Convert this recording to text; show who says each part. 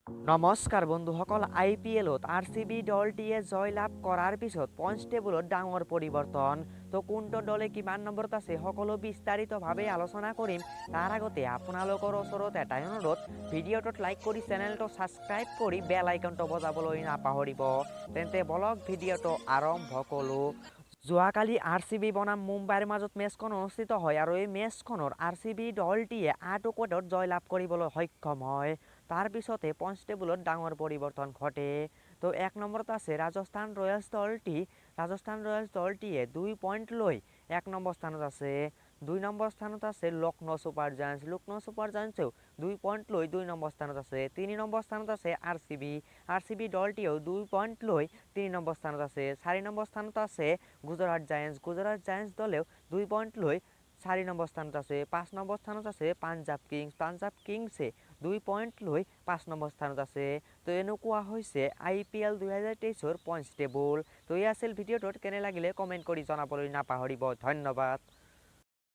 Speaker 1: নমস্কাৰ বন্ধুসকল, আই পি এলত আৰ চি বি দলটিয়ে জয়লাভ কৰাৰ পিছত পইণ্টছ টেবুলত ডাঙৰ পৰিৱৰ্তন। তো কোনটো দলে কিমান নম্বৰত আছে সকলো বিস্তাৰিতভাৱে আলোচনা কৰিম। তাৰ আগতে আপোনালোকৰ ওচৰত এটাই অনুৰোধ, ভিডিঅ'টোত লাইক কৰি চেনেলটো ছাবস্ক্ৰাইব কৰি বেল আইকনটো বজাবলৈ নাপাহৰিব। তেন্তে বলক ভিডিঅ'টো আৰম্ভ কৰোঁ। যোৱাকালি আৰ চি বি বনাম মুম্বাইৰ মাজত মেচখন অনুষ্ঠিত হয় আৰু এই মেচখনৰ আৰ চি বি দলটিয়ে 8 উইকেটত জয়লাভ কৰিবলৈ সক্ষম হয়। তাৰপিছতে পইণ্টছ টেবুলত ডাঙৰ পৰিৱৰ্তন ঘটে। তো 1 নম্বৰত আছে ৰাজস্থান ৰয়েলছ দলটি। ৰাজস্থান ৰয়েলছ দলটিয়ে 2 পইণ্ট লৈ 1 নম্বৰ স্থানত আছে। 2 নম্বৰ স্থানত আছে লক্ষ্ণৌ ছুপাৰ জায়েণ্টছ। লক্ষ্ণৌ ছুপাৰ জায়েণ্টছেও 2 পইণ্ট লৈ 2 নম্বৰ স্থানত আছে। 3 নম্বৰ স্থানত আছে R C B. R C B দলটিয়েও 2 point লৈ 3 নম্বৰ স্থানত আছে। 4 নম্বৰ স্থানত আছে গুজৰাট জায়েণ্টছ। গুজৰাট জায়েণ্টছ দলেও 2 পইণ্ট লৈ 4 নম্বৰ স্থানত আছে। 5 নম্বৰ স্থানত আছে পাঞ্জাৱ কিংছ। পাঞ্জাৱ কিংছে 2 পইণ্ট লৈ 5 নম্বৰ স্থানত আছে। তো এনেকুৱা হৈছে আই পি এল 2023ৰ পইণ্টছ টেবুল। তো এই আছিল ভিডিঅ'টোত, কেনে লাগিলে কমেণ্ট কৰি জনাবলৈ নাপাহৰিব। ধন্যবাদ।